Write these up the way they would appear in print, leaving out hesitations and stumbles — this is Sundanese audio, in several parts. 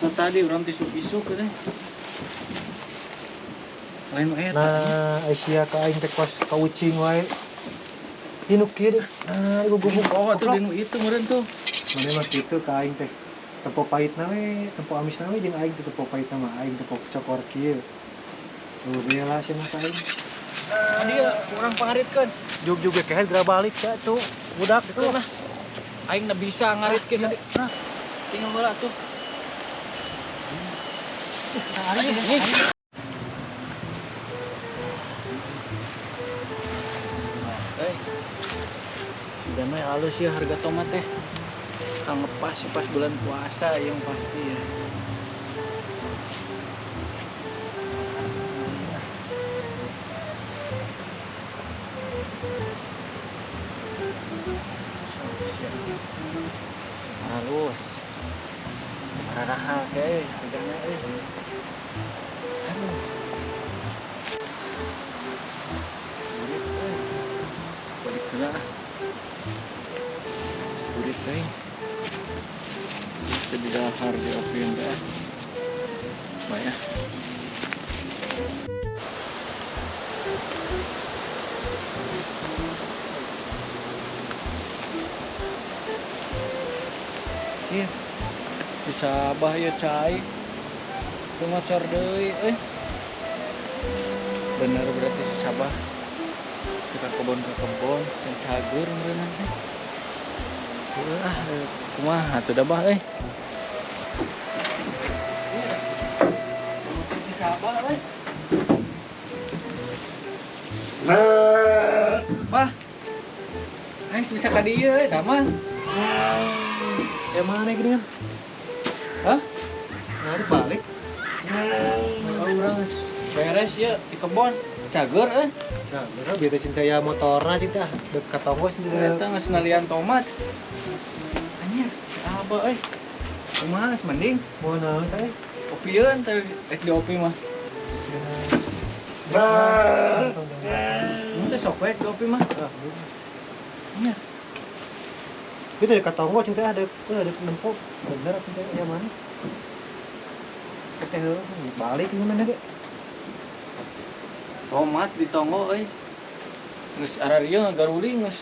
Itu tadi urang teh isuk-isuk teh. Lain mah eta. Nah, Aisyah ka aing teh kos ka ucing wae. Inu kieu deh. Nah, ieu guguk. Oh, atuh dinu itu meureun tuh. Mana mah kitu ka aing teh. Tempo pahitna we, tempo amisna we jeung aing teh tempo pahitna mah aing tempo cokor kieu. Tuh bela sia mah ka aing. Tadi urang pangaritkeun. Jug-jug ge kehed geura balik ya tuh. Budak tuh. Nah, aing na bisa ngaritkeun tadi. Nah, tinggal heula tuh. Anjing. Hei, sudah mah halus ya harga tomat teh. Kang ngepas sih pas bulan puasa yang pasti ya. Halus. Marahal kayak harganya eh. Aduh. Burit euy. Balik heula ah. Geus burit teuing. Teu didahar diopieun teh ah. Bae ah. Iya. Si Sabah ya cai. Teu ngocor deui euy. Bener berarti si Sabah. Teu ka kebon ka kebon, can cager meureunna teh. Heueuh ah, kumaha atuh da bah euy. Si Sabah euy. Bah. Aing bisa ka dieu euy, damang. Ya mana gini kan? Hah? Nah, balik. Oh, urang geus beres ya di kebon. Cager euy. Nah, bener beda cinta ya motorna cinta dek ka tonggo cinta. Eta geus ngalian tomat. Anjir, si Abah euy. Kumaha geus mending? Mau naon teh? Opieun teh rek diopi mah. Nah. Mun teh sok we diopi mah. Anjir. Itu dekat tonggo cinta ada ada nempo. Bener cinta ya mana? Teh balik gimana ge? Tomat di tonggo euy. Geus ararieu ngagaruling geus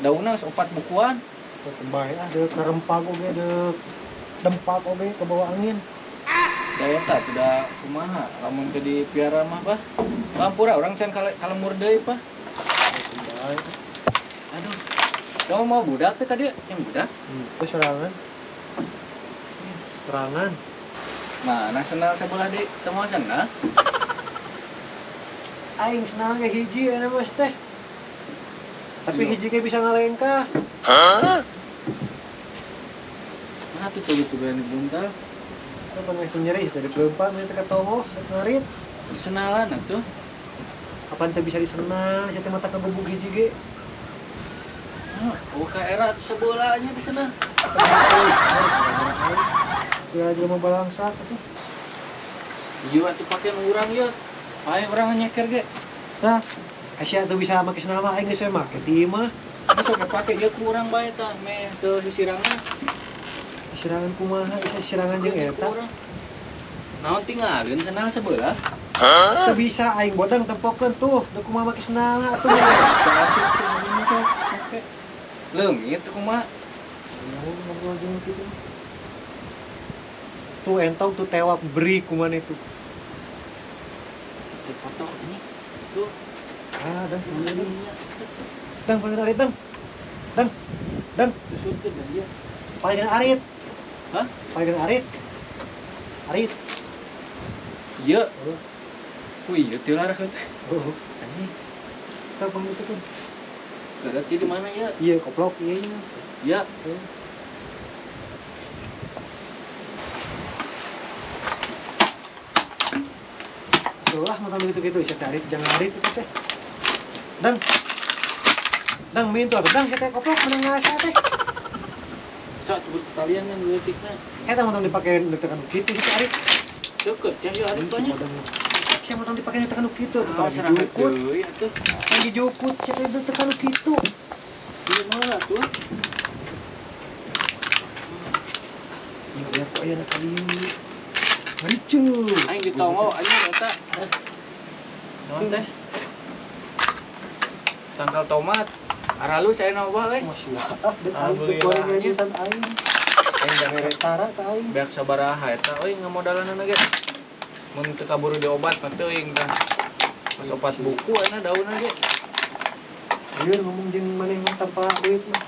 daunna geus 4 bukuan. Bae ah deuk rempag oge deuk dempak oge ke bawah angin. Da eta tidak kumaha lamun teu dipiara mah bah. Lampura urang can kalemur deui pah. Aduh. Kamu mau budak teh ka dieu? Yang budak? Itu serangan. Serangan. Mana senal sebelah di teu mau senal? Aing senal ge hiji eta mah teh. Tapi hiji ge bisa ngalengkah. Hah? Nah, tuh tugas-tugas di buntal. Apa nih nyeri dari pelempar nih teh tongoh ngarit. Disenalan atuh. Kapan teh bisa disenal, sia teh mata kagebug hiji ge. Hah, oh ka era sebelahnya di sana. Ya jelema balangsak atuh. Iya atuh pakaian urang ieu. Aing urang nyeker ge. Tah, Aisyah tuh bisa make senal mah aing geus we make ti mah. Geus oke pake ieu ku urang bae tah meh teu sisirangan. Sisirangan kumaha? Bisa sisirangan jeung eta. Naon tinggalin senal sebelah? Teu bisa aing bodang tempokeun tuh, deuk kumaha make senal atuh. Oke. Leungit kumaha? Ngobrol jeung kitu. Tuh entong tuh tewak beri kumaha itu. Tuh foto ini. Tuh. Ah, dang. Dang paling arit dang. Dang. Dang. Tusutkeun dan dia. Paling arit. Hah? Paling arit. Arit. Iya. Wih, ieu teu larah teh. Oh. Anjing. Tah pang itu kan. Berarti di mana ya? Iya, koplok iya nya. Iya. Lah mata begitu gitu, saya arit jangan arit itu teh. Dang. Dang min tuh, dang saya teh koplok menang ngasa teh. Sok tebut talian kan leutikna. Eta mah tong dipake tekan kitu si arit. Deukeut ya ieu arit banyak. Siapa tong dipake tekan kitu tuh pada dijukut. Atuh. Kan dijukut sia teh tekan kitu. Ieu mah atuh. Ya kok aya kali. Ricu. Aing ditonggo anjing eta. Naon teh? Tangkal tomat. Aralus aya bah euy. Masih ah, dan aing teh Alhamdulillah. goreng pisan aing. Aing da Mere tara ka aing. beak sabaraha eta euy ngamodalanna ge. Mun teu kaburu diobat mah teuing tah. Pas opat buku aya daunna ge. Lieur ngomong jeung maneh mah tanpa duit mah.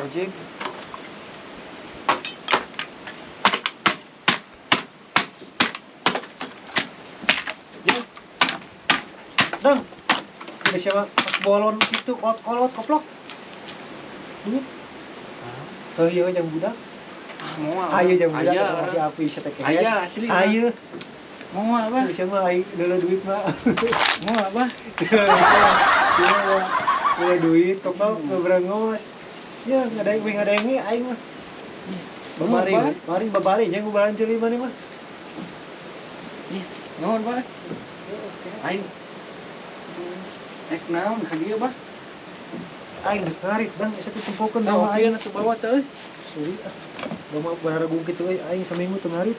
Ojek. Ya. Dang. Ada siapa pas bolon itu kolot-kolot koplok. Duit. Heuh jeung budak. Ah moal. Ayo jeung budak Aya, eta api-api sia teh. Aya asli. Ayo. Moal bah. Siapa aing deuleu duit mah. Moal bah. Iya, duit koplok bebrengos. Ya, ngadeng ngadengi aing mah. Babari, babari babari nya ngubaran ceuli maneh mah. Ih, naon bah? Aing ek naon ka dieu bah? Aing dek ngarit bang, asa teh tempokeun Tah bawa aing. opieun atuh bawa teh euy. Suri ah. Bawa bararagung kitu euy aing saminggu teu ngarit.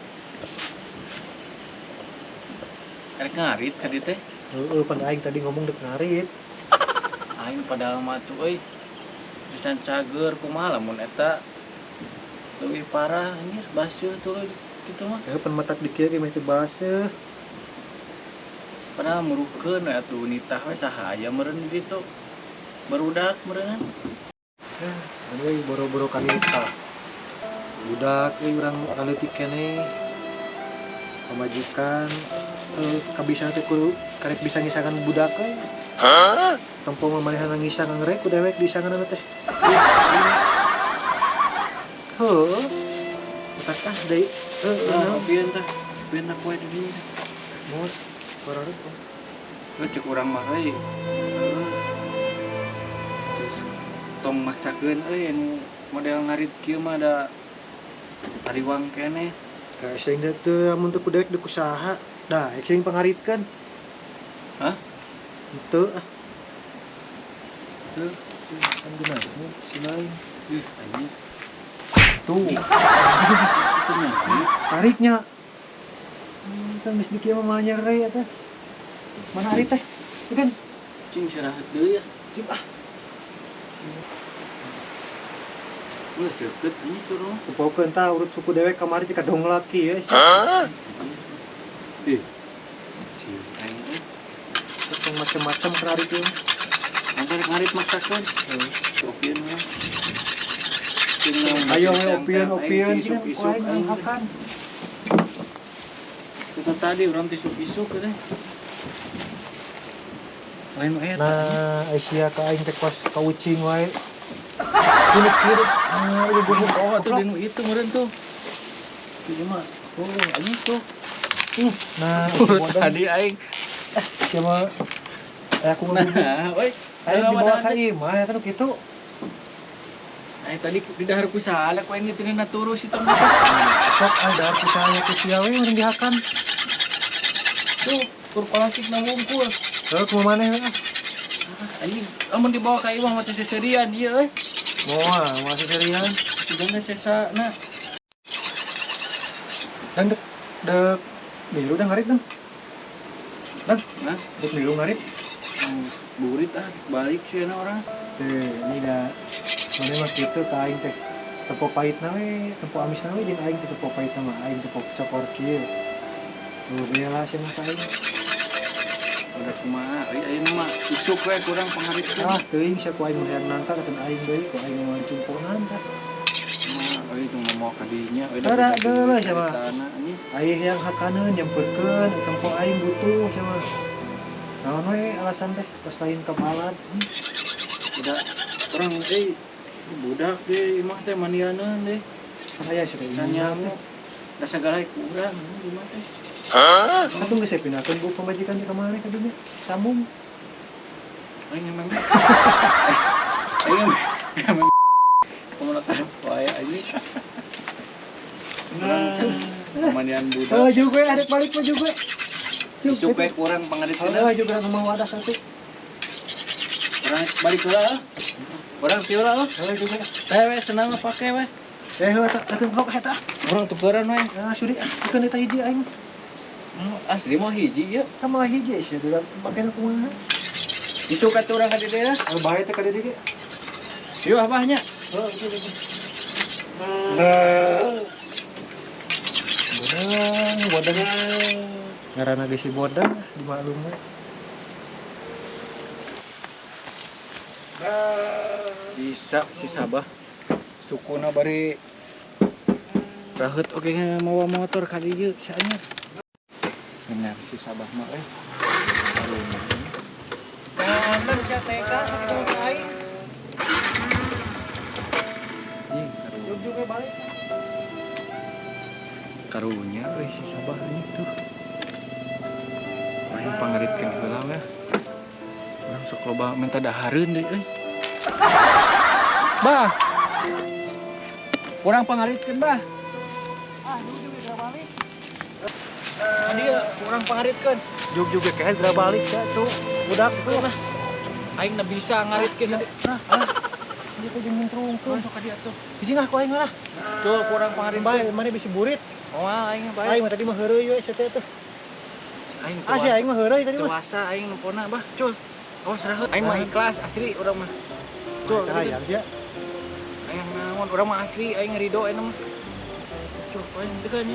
Erek ngarit ka dieu teh. Heueuh pan aing tadi ngomong dek ngarit. Aing padahal mah tuh euy. Bisa cager kumaha lamun eta leuwih parah anjir baseuh tuh kitu mah. Heueuh pan matak di kieu ge meh teu baseuh. Padahal merukeun we atuh nitah we saha aya meureun di ditu. Barudak meureunna. Nah, euy boro-boro kanita. Budak euy urang leutik keneh. Pamajikan kabisa teh kudu karek bisa ngisangan budak euy. Hah? Tempo mah manehna ngisang ngerek ku dewek disangan teh. Heuh. Otak ah deui. Heuh, Nah, opieun tah. Opieun tah kue di dieu. Mos, bararek. Lu cek urang mah euy. Heuh. Terus tong maksakeun euy anu model ngarit kieu mah da tariwang keneh. Ka sing teu amun teu ku dewek deuk usaha. Dah, sing pangaritkeun. Hah? Henteu ah. Tuh. Kan geunaheun si lain. Ih, anjir. Tuh, Itu mah. tariknya. Tah geus di kieu mah moal nyere eta. Mana ari teh? Ieu kan Cing sirahat deui ya. cip ah. Geus seukeut anjir curang. Tempokeun tah urut suku dewek kamari teh kadonglak kieu sih. Ih. Si aing euy. Terus macam-macam keur ari teh. Antar ngarit maksakeun. Opieun mah. Ayo we opieun opieun cing ku Isuk-isuk aing aing. makan. Itu tadi urang tisuk-isuk teh. Lain mah eta. Nah, Aisyah ka aing teh kos ka ucing wae. Hidup hidup. Nah, udah gubuk. Oh, atuh dinu itu meureun tuh. Itu mah. Oh, anjing tuh. Nah, Urut tadi aing. Siapa? Aku ngegubuk. Nah, euy. Aing dibawa ka imah eta nu kitu. Aing tadi di dahar ku salah ku aing diteuneuna turus itu mah. Sok ah dahar ku saya ku sia we meureun dihakan. Tuh, kur plastik na wungkul. Heuh kumaha maneh we ah. Anjing, amun dibawa ka imah mah teh seserian ieu euy. Moal, moal seserian. Sugana sesana. Dan dek dek milu dah ngarit dang. Dang, Nah, dek milu ngarit. burit ah balik sih orang. Tuh, ini dah mana mah kitu ka aing teh. Tempo pahitna we, tempo amisna we jeung aing teh tempo pahitna mah aing tempo cokor kieu. Tuh bela sia mah ka aing. Udah kumaha euy ayeuna mah isuk we kurang pangaritkeun. Ah, teuing sia ku aing mah hayang nangka katen aing deui, ku aing moal dicumponan tah. Mah euy cuma mau ka dinya euy Tara, geuleuh sia mah. Tanah anjing. Aing yang hakaneun nyamperkeun tempo aing butuh sia mah. Naon we alasan teh pas lain kapalan. Udah kurang euy budak deh imah teh mandianeun deh. Kan aya sia teh Tanya da sagala kurang imah teh. Atuh geus pindahkeun bu pamajikan teh ka mana ka dinya? Sambung. Aing emang aing emang komunitas wae anjing. Kurang can pemandian budak. Oh, juga ada balik mah juga. Isuk we kurang pangaritkeun. Oh, juga mau wadah satu. Urang balik heula. Urang tieu lah. Oh, juga. Teh we senang pake we. Heuh eta eta blok eta. Urang tukeran we. Ah, suri ah, bukan eta hiji aing. Asli mah hiji ieu. Ka mah hiji sia da makena kumaha. Itu kata urang ka dieu lah. Oh, bae teh ka dieu ge. Yuk abahnya. Heuh, betul betul. Bodang, bodang. Ngaranna ge si bodang dimaklum we. Bisa si Sabah. Sukuna bari raheut oge mawa motor ka dieu si anyar. Bener si Sabah mah euy. Karunya. Bener sia TK sakitu ka aing. Anjing karunya. Jug-jug we balik. Karunya euy si Sabah anjing tuh. Aing pangaritkeun heula we. Urang sok loba minta dahareun deui euy. Bah. Kurang pangaritkeun bah. Ah, jug-jug geura balik. Tadi kurang pangaritkeun. Jug-jug ge geura balik sia tuh. Budak tuh. Nah, aing na bisa ngaritkeun tadi. Nah, ah. Ieu teh jeung mintrungkeun. Sok ka dieu tuh. Bisi ngah ku aing lah. Tuh kurang pangaritkeun. Bae, mana bisi burit. Moal aing bae. Aing mah tadi mah heureuy we sia teh tuh. Aing Ah, sia aing mah heureuy tadi mah. Dewasa aing nempona bah. Cul. Awas raheut. Aing mah ikhlas asli urang mah. Cul, hayang sia. Aing naon urang mah asli aing ridho aing mah. Cul, aing teu kan.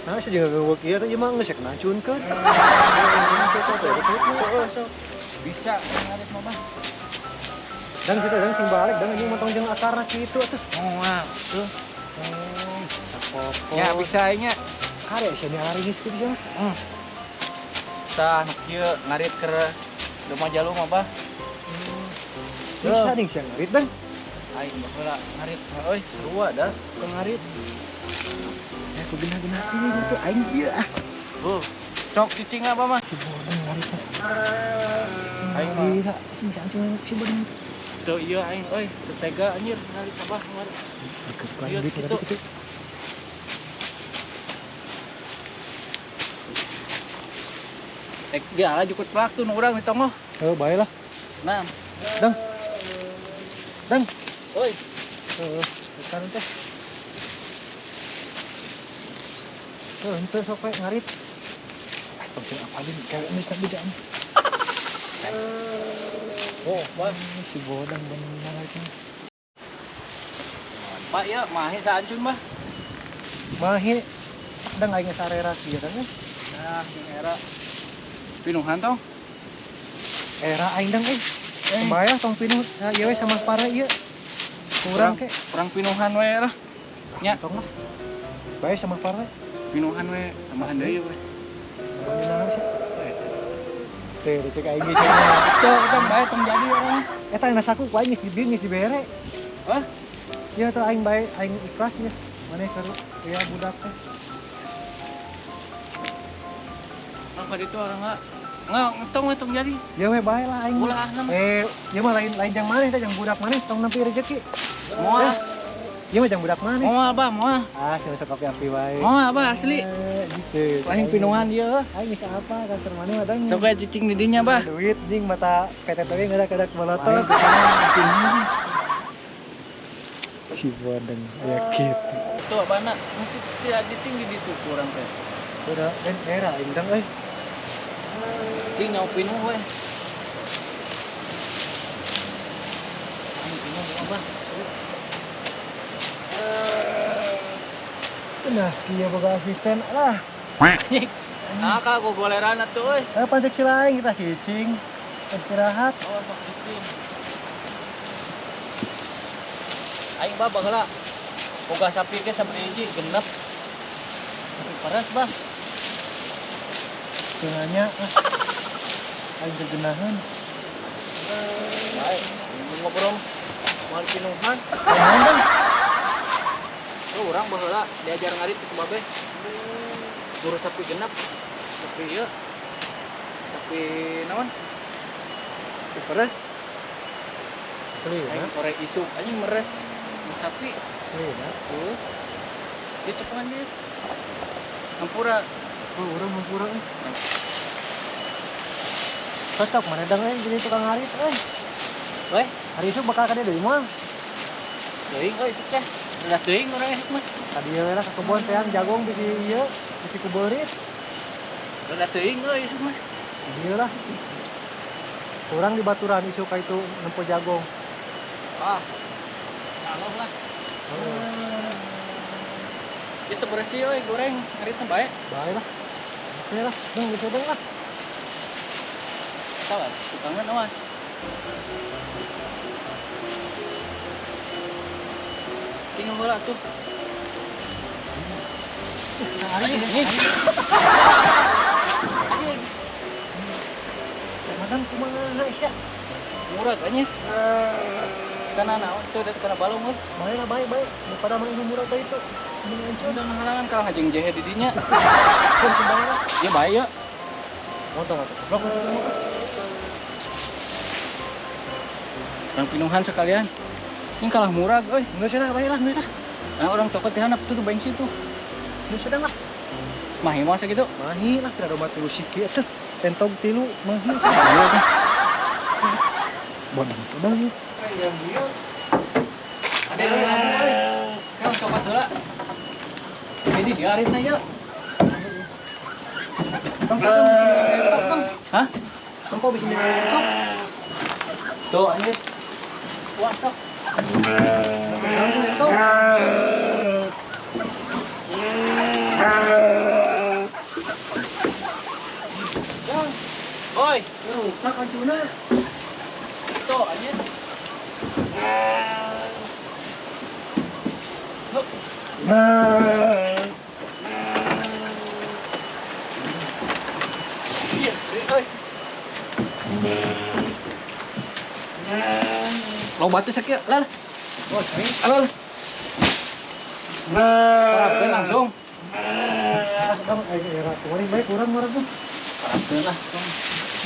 Nah, sia jeung geuweuk ieu teh ieu mah geus ngacunkeun. Bisa ngarit mah bah. Dan kita dan sing balik dan ieu mah tong jeung akarna kitu atuh. Moal tuh. Oh, Ya bisa aing nya. Kare sia ni aringis kitu sia. Tah nu kieu ngarit keur domba jalu mah bah. Bisa ding sia ngarit dang. Aing baheula ngarit euy sarua dah ke ngarit. Ya ku genah-genah ieu tuh aing ieu ah. Tuh, cok cicing apa mah? Si bodeng ngarit. Aing mah Gila, sing sancung si bodeng. Teu ieu aing euy, teu tega anjir ngarit abah ngarit. Ieu kitu. Ek dia lah jukut plak tuh nu urang di tonggoh. Heuh, bae lah. Nah, Dang. Dang. Oi. Heeh, ikan teh. Heuh, henteu sok we ngarit. Ah, tong sing apalin kayak geus tak bejaan. Oh, bah. Si bodang bener ngaritna. Pak ya, mahi saancun bah. Mahi. Dang aing sarera kieu dang. Nah, jeung era. Pinuhan tong. Era aing dang euy. Bayar tong pinuh, nah, ieu we sama pare ieu. Kurang ke. Kurang pinuhan we lah. Nya. Tong lah. Bae sama pare. Pinuhan we, tambahan deui we. Tambahan naon sih? Teh, cek aing geus nya. Tuh, tong bae tong jadi urang. Eta nasaku ku aing geus dibieun geus dibere. Hah? Ieu teh aing bae aing ikhlas nya. Maneh keur ieu budak teh. Nah, ka ditu orang enggak. Nggak, tong we tong jadi. Ya we bae lah aing. Ulah nama. Ieu mah lain lain jang maneh teh jang budak maneh tong nempi rezeki. Moal. Ieu mah jang budak maneh. Moal bah, moal. Ah, sia sok api-api wae. Moal bah asli. Gitu. Aing pinuhan ieu. Aing geus apa kantor maneh mah dang. Sok we cicing di dinya bah. Duit jeung mata PTT ngadak-ngadak bolotot. Si bodeng aya kitu. Tuh abana geus tidak ditinggi di ditu kurang teh. Udah, dan era aing dang euy. Cing nyawa pinuh we. Aing pinuh abah. Nah, kieu boga asisten lah. Nah, ka gogoleran atuh euy. Eh, pancek sila aing kita cicing. Istirahat. Oh, sok cicing. Aing bah baheula. Boga sapi ge sabari hiji genep. Sapi peres bah. Teu nanya ah. Aing kegenahan. Bae, ngobrol moal pinuhan. Naon dang? Oh, urang baheula diajar ngarit ku babe. Guru sapi genep. Sapi ieu. Sapi naon? Sapi peres. Asli Aing sore isuk anjing meres sapi. Asli Tuh. Dia cepengan dia. Hampura. Oh, urang hampura euy. Cocok mana dang euy jadi tukang ngarit euy. Weh, Hari isuk bakal ka dieu deui moal. teuing euy isuk teh. Udah teuing urang esuk mah. Tadi we lah ka kebon teang jagung bisi ieu, bisi kubeurit. Udah teuing euy esuk mah. Ieu lah. Kurang di baturan isuk ka itu nempo jagung. Ah. Aloh lah. Itu bersih euy goreng ngaritna bae. Bae lah. Oke lah, dong bisa dong lah. Tahu, tukangan awas. Tinggal bola tuh. Ayo, ini. Ayo. Madam kumaha sia? Murah kayaknya. Karena naon tuh dat kana balong euy. Bae lah bae bae. Daripada mana nu murah teh itu. Mending hancur. Udah halangan kalau ngajeng jehe di dinya. Bae lah. Ya bae ya. Motor atuh. Blok. Orang pinuhan sekalian. Ini kalah murah euy. Geus lah bae lah geus lah. Nah, orang cokot di handap tuh di bensin tuh. Geus sedang lah. Mahi mah sakitu. Mahi lah kira domba tilu siki atuh. Tentog tilu mahi. Ayo tuh. Bodang bodang ieu. Yang ieu. Ada yang lampu euy. Sekarang cokot heula. Jadi dia aritna ieu. Tong tong. Hah? Tong kok bisa nyetop. Tuh anjir. Wah, sok. Langsung nyetop. Oi, Rusak ancuna. tuh anjir. Hup. Iya, oi. Loba tuh sakieu, lah. Oh, cai. Alah. Parabkeun langsung. Dong, aing era kuring bae kurang murah tuh. Parabkeun lah.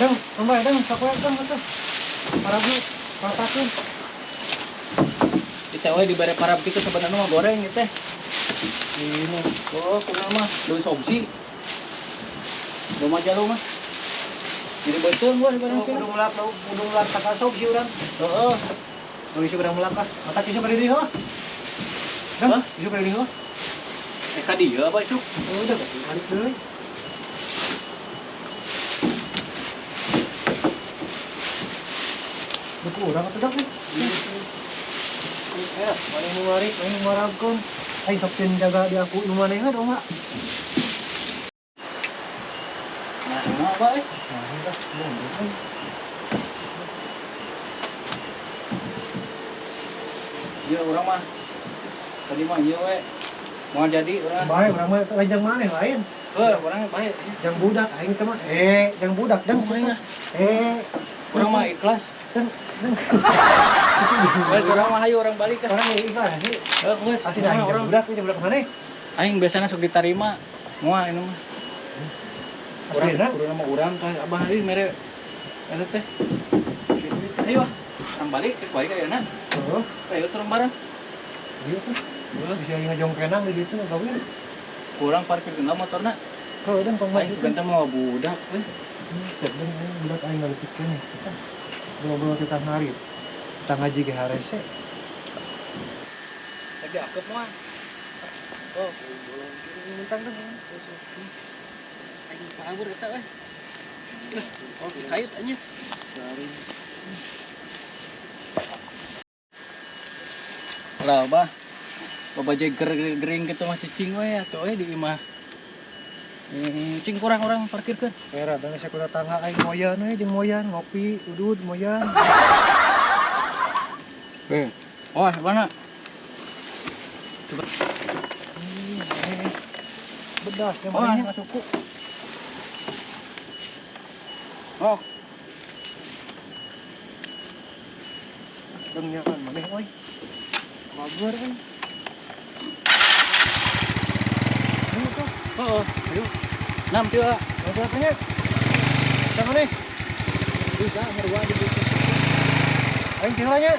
Dong, tambah dong, sok we dong atuh. Parabkeun, parabkeun. Kita we dibere parab kitu sebenarnya mah goreng ieu teh. Ini Oh, kumaha mah deui sobsi. Domba jalu mah. Jadi beuteung gua dibere kudu mulak, kudu mulak takasog si urang. Heeh. Oh, isu urang mulak ah. Mata isu ka dieu heuh. Dong, Hah? isu ka dieu heuh. Eh ka dieu apa itu? Oh, udah balik deui. Duh, urang atuh dak nih. Eh, Mana nu ngarik, mana nu ngaragkeun. Aing sok teu jaga di aku nu manehna dong mah. Nah, mau apa eh? Nah, lah, mundur. Iya, urang mah. Tadi mah ieu we. Mau jadi urang. Bae urang mah lain jang maneh lain. Heuh, urang bae. Jang budak aing teh mah. Jang budak jang Kumaha? Urang mah ikhlas. Jang jang. Geus urang mah hayu urang balik ka. Orang ieu ikhlas sih. Heuh, geus. Asli aing jang Urang budak, jang budak maneh. aing biasana sok ditarima. Moal ini mah. Urang Aslina. urang mah urang ka abah euy mere eta teh. Ayo ah. Urang balik, rek balik ayeuna. Heeh. Ayo turun bareng. Ieu tuh. Bisa ngajongkenang di ditu gawe. Kurang parkir genap motorna. Heuh, dan pang Aing sugan teh mau budak euy. Cek dong, aing budak aing ngaleutik keneh. Ngobrol kita ngarit. Kita ngaji ge harese. Lagi akep mah. Oh, Mentang dong. aing palabur eta euy. Oh, kait anjir. Lah, bah. Bapak gering gitu mah cicing we atuh we di imah. Cing kurang orang parkirkeun. Era dong saya kuda tangga aing moyan we jeung moyan ngopi udud moyan. Eh. Oh, mana? Bedas yang Oh, manehnya. masuk ku. Oh, Dong nya kan maneh euy. Bager euy. Ayo tuh, oh, ayo. Nam teu ah. ngobrol nya. Sama maneh. Bisa ngerua di situ. Aing tinggal nya.